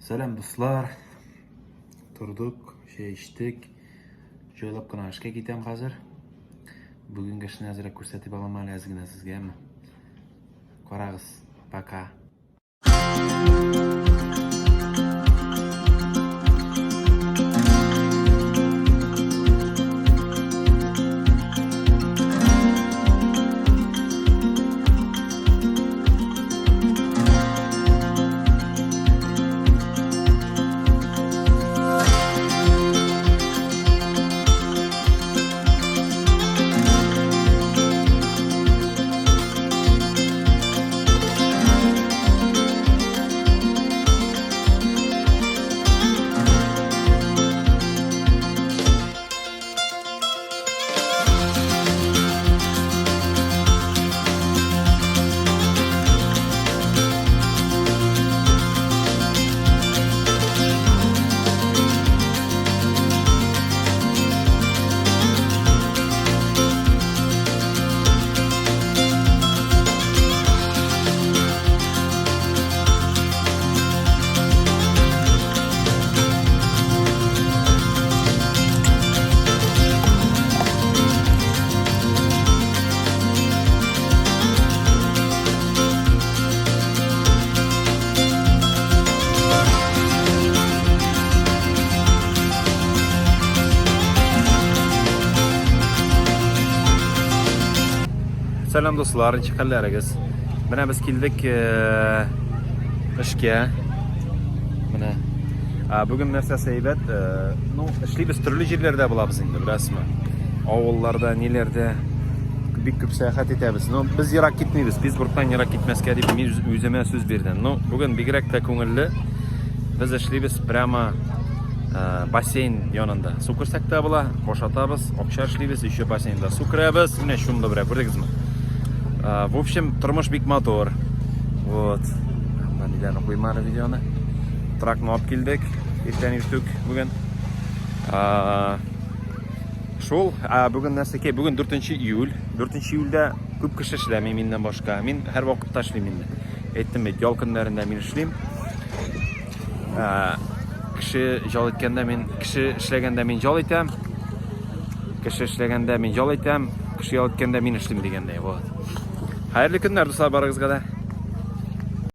Сәлам, дуслар. Тордык, чәй эчтек. Җайлап кына эшкә китәм хәзер. Бүгенге эшне әзрәк күрсәтеп алам әле әз генә сезгә, әмма. Карагыз, пока. Сәлам дуслар, ничек хәлләрегез? Менә без килдек э, эшкә. Менә. Бүген нәрсәсе әйбәт? Э, ну, эшлибез төрле җирләрдә булабыз инде, беләсезме? Авылларда, ниләрдә бик күп сәяхәт итәбез. Но без ерак китмибез. Питтсбургтан ерак китмәскә дип мин үземә сүз бирдем. Ну, бүген бигрәк тә күңелле. Без эшлибез прямо э, бассейн янында. Су керсәк тә була, бушатабыз, акча эшлибез, еще бассейнда су керәбез. Менә чумды берәү, күрдегезме? Э, в общем, тормыш бик матур. Вот. Менә ниләрне куймады видеоны. Тракны алып килдек. Иртән иртүк бүген. Э, шул, бүген нәрсәкәй? Бүген 4 июль. 4 июльдә күп кеше эшләми миннән башка. Мин һәр вакытта эшлим инде. Әйттем бит, ял көннәрендә мин эшлим. Кеше ял иткәндә мин, кеше эшләгәндә мин ял итәм. Кеше эшләгәндә мин ял итәм, кеше ял иткәндә мин эшлим дигәндәй. Вот. Хәерле көннәр, дуслар, барыгызга да.